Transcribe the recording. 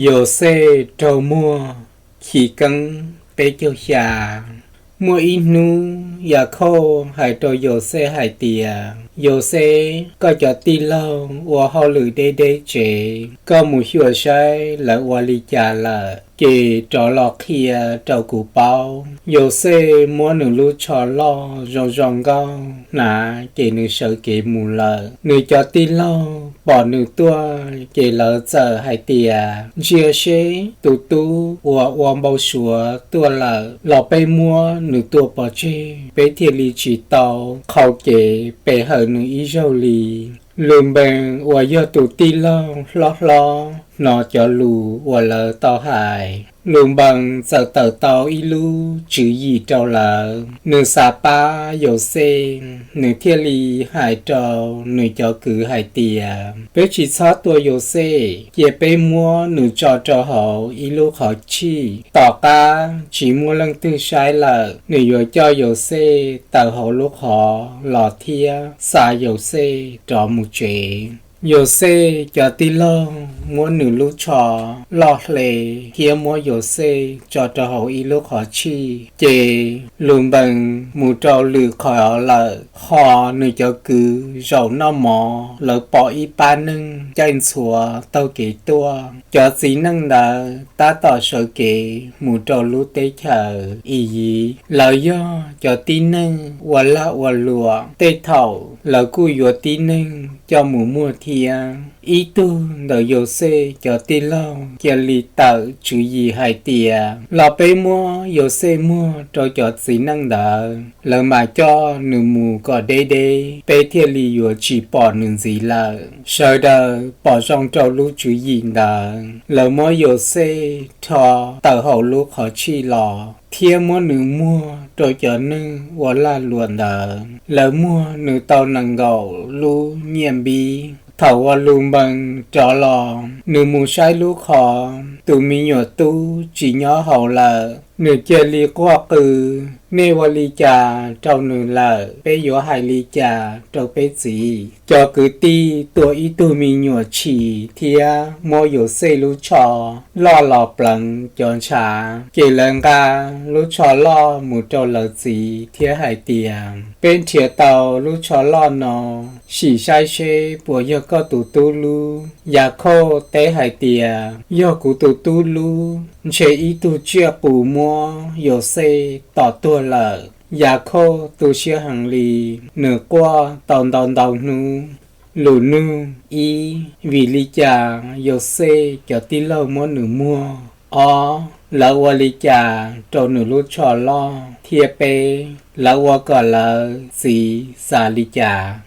Yauxej raug muag. Chiv keeb peb caug xya. Muaj ib hnub Yakhauj hais rau Yauxej hais tias, Yauxej, koj cov tij laug ua hauj lwm deb deb tsev, koj mus xyuas saib lawv ua li cas lawm, ces rov los qhia rau kuv paub. Yauxej muab nws lub tsho loj zoo zoo nkauj hnav ces nws sawv kev mus lawm. Nws cov tij laug pom nws tuaj ces lawv txawm hais tias, Ntsia seb tus tub uas ua npau suav tuaj lawm los, peb muab nws tua pov tseg, peb thiaj li tsis tau qhau cev pe hawm nws ib zaug li. Lus Npees uas yog tus tij laug hlob hlob hnov cov lus uas lawv tau hais, Lus Npees txawm tawm tau ib lub tswv yim rau lawv. Nws xav pab Yauxej, nws thiaj li hais rau nws cov kwv hais tias, Peb tsis txhob tua Yauxej, cia peb muab nws tso rau hauv ib lub qhov tshij. Tom qab tsis muaj leej twg saib lawm, nws yuav coj Yauxej tawm hauv lub qhov los thiab xa Yauxej rov mus tsev. Yauxej cov tij laug muab nws lub tsho loj hle thiab muab Yauxej tso rau hauv ib lub qhov tshij, ces Lus Npees mus rau lwm qhov lawm. Ho nws cov kwv zaum noj mov, lawv pom ib pab neeg caij ntxhuav taug kev tuaj. Cov txiv neej ntawd tab tom sawv kev mus rau lub teb chaws Iyiv. Lawv yog cov tib neeg ua lag ua luam, tej thaum lawv kuj yuav tib neeg coj mus muag thiab. Ib tug ntawm Yauxej cov tij laug cia li tawm tswv yim hais tias, Los peb muab Yauxej muag rau cov txiv neej ntawd, lawv mam coj nws mus kom deb deb, peb thiaj li yuav tsis pom nws ntxiv lawm. Sawv daws pom zoo rau lub tswv yim ntawd, lawv muab Yauxej rho tawm hauv lub qhov tshij los thiab muab nws muag rau cov neeg ua lag luam ntawd. Lawv muag nws tau nees nkaum lub nyiaj npib. Thaum uas Lus Npees rov los, nws mus saib lub qhov, tus me nyuam tub tsis nyob hauv lawm. Nws cia li quaj qw, Nej ua li cas rau nws lawm? Peb yuav hais li cas rau peb txiv? Cov kwv tij tua ib tug me nyuam tshis thiab muab Yauxej lub tsho loj los pleev cov ntshav, ces lawv nqa lub tsho loj mus rau lawv txiv thiab hais tias, Peb nrhiav tau lub tsho loj no, sim saib seb puas yog koj tus tub lub? Yakhauj teb hais tias, Yog kuv tus tub lub. Ntshe ib tug tsiaj qus muab Yauxej tom tuag lawm. Yakhauj tu siab heev li, nws quaj tau ntau ntau hnub. Lus nug ib, vim li cas Yauxej cov tij laug muab nws muag? Ob, lawv ua li cas rau nws lub tsho loj? Thiab peb, lawv ua kom lawv txiv xav li cas?